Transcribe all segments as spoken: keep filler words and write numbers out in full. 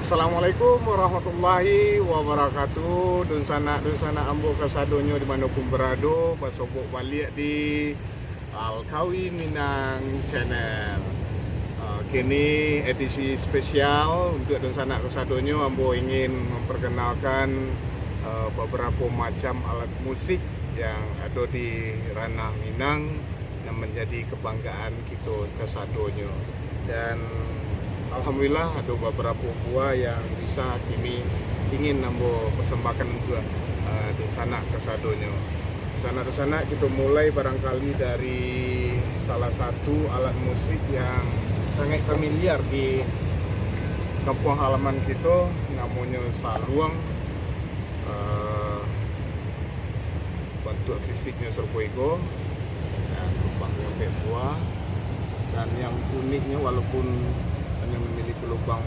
Assalamualaikum warahmatullahi wabarakatuh. Dunsanak-dunsanak ambo kasadonyo di mano pun barado, basobok baliak di Al-Kawi Minang Channel. Ah, kini edisi spesial untuk dunsanak kasadonyo, ambo ingin memperkenalkan, eh, beberapa macam alat musik yang ado di Ranah Minang yang menjadi kebanggaan kito kasadonyo. Dan alhamdulillah, ado beberapa buah yang bisa kini ingin ambo persembahkan untuk, eh, dunsanak kasadonyo. Dunsanak-dunsanak, kito mulai barangkali dari salah satu alat musik yang sangat familiar di kampuang halaman kito, namonyo saluang. Eh, bantuak fisiknyo sarupo iko, dan lubangnyo ampek buah. Dan yang uniknyo, walaupun hanyo mamiliki lubang,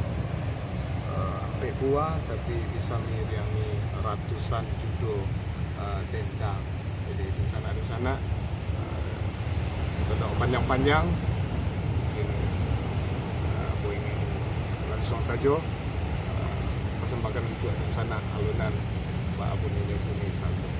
eh, ampek buah, tapi bisa mangiriangi ratusan judo, eh, dendang. Jadi, dunsanak-dunsanak, eh, tanpa panjang-panjang, mungkin, eh, ambo ingin langsuang sajo, eh, persembahkan untuak dunsanak alunan bak buninyo bunyi saluang.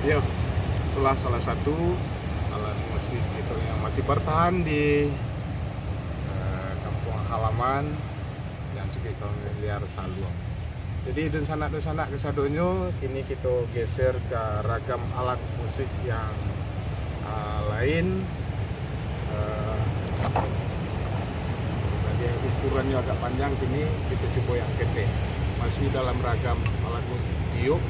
Yo, itulah salah satu alat musik kito yang masih bertahan di, eh, kampuang halaman yang cukuik familiar, saluang. Jadi, dunsanak-dunsanak kasadonyo, kini kito geser ka ragam alat musik yang, ah, lain. Eh, jadi, ukurannyo agak panjang, kini kito cubo yang ketek. Masih dalam ragam alat musik tiup.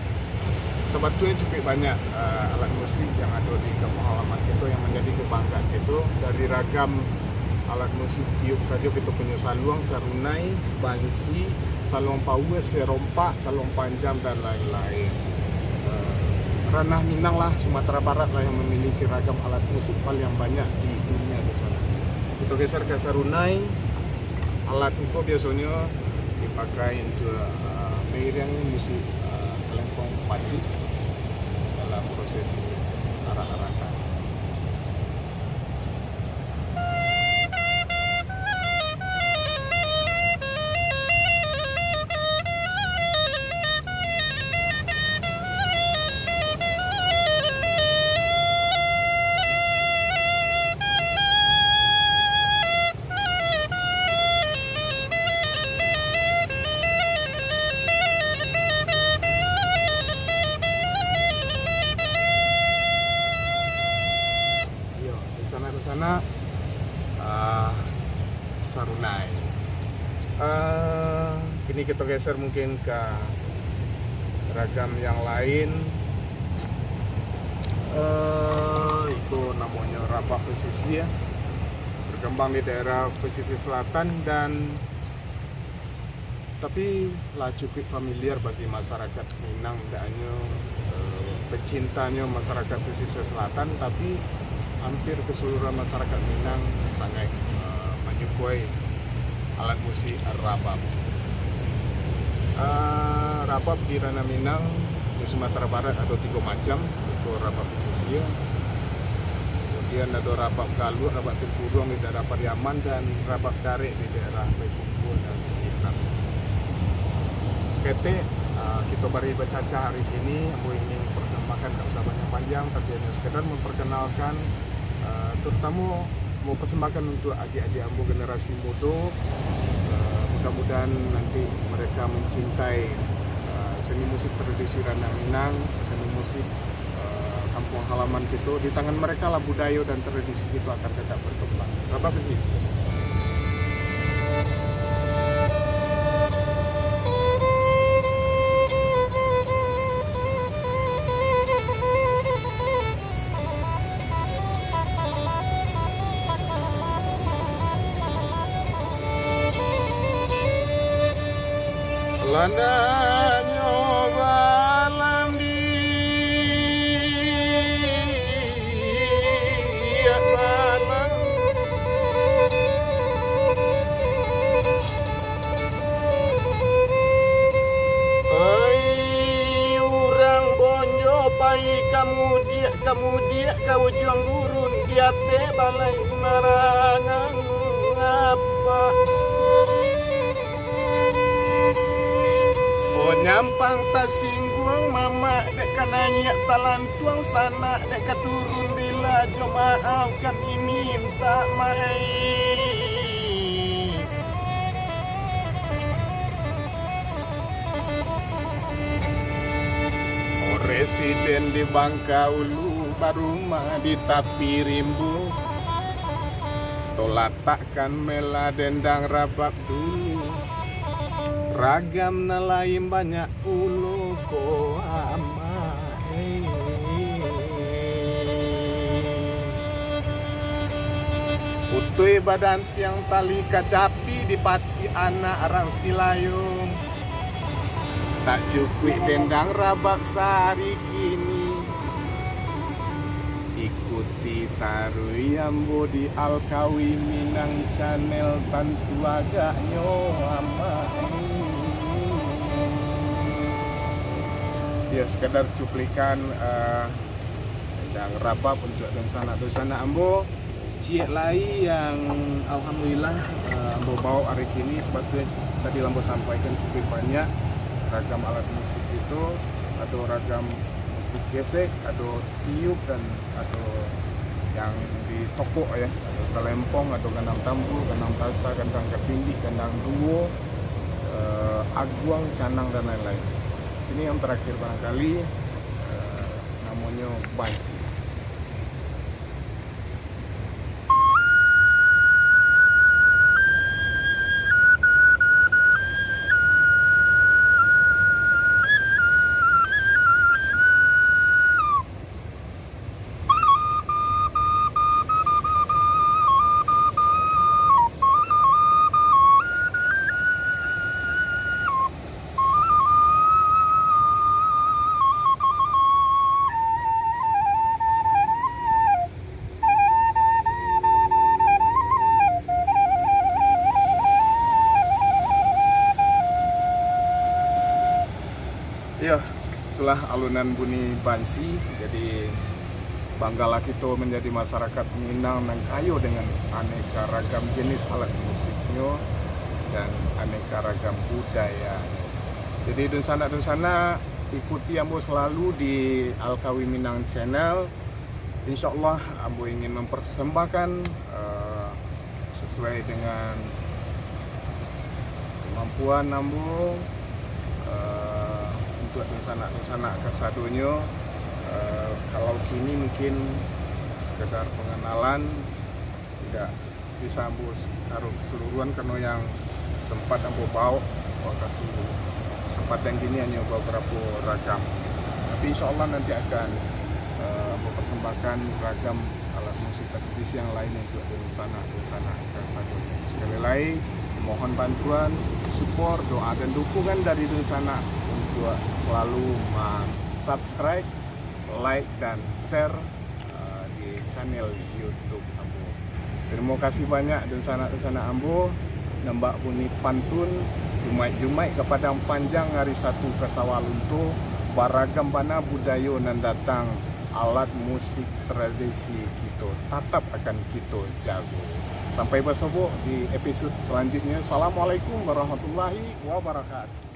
Sabatuanyo cukuik banyak, eh, alat musik yang ado di kampuang halaman kito yang manjadi kebanggaan kito. Dari ragam alat musik tiup sajo, kito punyo saluang, sarunai, bansi, saluang pauah, serompak, saluang panjang, dan lain-lain. Eh, Ranah Minang lah, Sumatera Barat lah yang mamiliki ragam alat musik paliang banyak di dunia di sana. Kito geser ka sarunai. Alat iko biasonyo dipakai untuak, eh, mairingi musik, eh, kalengkong pacik dalam prosesi arak-arakan. Iyo, di sana, di sana, ah, sarunai. Ah, kini kito geser mungkin ka ragam yang lain. Eh, itu namonyo rabab pesisir, berkembang di daerah pesisir selatan dan tapi lah cukuik familiar bagi masyarakat Minang, indak hanyo, eh, pecintanyo masyarakat pesisir selatan, tapi hampir keseluruhan masyarakat Minang sangaik, eh, manyukuai alat musik rabab. Ah, rabab di Ranah Minang, di Sumatera Barat ado tigo macam, iko rabab pesisir. Kemudian ado rabab galuak, rabab timpuruang, di daerah Pariaman, dan rabab darek di daerah Payakumbuah dan sekitar. Saketek, ah, kito bari bacacah hari kini, ambo ingin persembahkan, tak usah panjang-panjang, tapi hanya sekedar memperkenalkan, ah, terutama mau persembahkan untuk adik-adik ambo generasi mudo. Eh, mudah-mudahan nanti mereka mencintai, eh, seni musik tradisi Ranah Minang, seni musik, eh, kampung halaman kito. Di tangan mereka lah budayo dan tradisi kito akan tetap berkembang. Rabab pesisir. Landanyo balambiak balang. Ai, urang bonjo pai ka mudiak, ka mudiak ka ujuang gurun, di ateh balai marangang apak. Oh, nyampang tasingguang mamak, dek ka naiak talantuang sanak, dek ka turun bila jo maaf kami mintak maai. Residen di Bangkaulu, barumah di tapi rimbo. Tolatakkan mela dendang rabab dulu. Ragam nan lain banyak pulo ko, amak. Utuih badantiang tali kacapi, dipati anak rang Silayung. Tak cukuik dendang rabab sahari kini. Ikuti taruih ambo di Alkawi Minang Channel, tantu agaknyo amak. Ya, sekadar cuplikan, eh, dendang rabab untuak dunsanak-dunsanak ambo. Ciek lai yang alhamdulillah, eh, ambo baok hari kini, sabatuanyo tadi lah ambo sampaikan cukuik banyak ragam alat musik itu, ado ragam musik gesek, ado tiup, dan ado yang di tokok, ya, ado talempong, ado gandang tambua, gandang tasa, gandang kapindik, gandang duo, eh, aguang, canang, dan lain-lain. Ini yang terakhir barangkali, eh, namonyo bansi. Iyo, itulah alunan bunyi bansi. Jadi, banggalah kito manjadi masyarakat Minang nan kayo dengan aneka ragam jenis alat musiknyo dan aneka ragam budayanyo. Jadi, dunsanak-dunsanak, ikuti ambo selalu di Alkawi Minang Channel. Insya Allah, ambo ingin mempersembahkan, eh, sesuai dengan kemampuan ambo, eh, untuak dunsanak-dunsanak kasadonyo. Eh, kalau kini mungkin sekedar pengenalan, tidak bisa ambo secara keseluruhan, karena yang sempat ambo baok waktu sempat dan kini hanya beberapa ragam. Tapi insya Allah nanti akan, eh, ambo persembahkan ragam alat musik tradisi yang lain untuak dunsanak-dunsanak kasadonyo. Sekali lai, mohon bantuan, support, doa, dan dukungan dari dunsanak untuak selalu ma-subscribe, like, dan share, eh, di channel YouTube ambo. Terima kasih banyak, dunsanak-dunsanak ambo. Nambak bunyi pantun, Jumaik-Jumaik ka Padang Panjang, ari Satu ka Sawah Lunto, baragam bana budayo nan datang, alat musik tradisi kito tatap akan kito jago. Sampai basobok di episod salanjuiknyo. Assalamualaikum warahmatullahi wabarakatuh.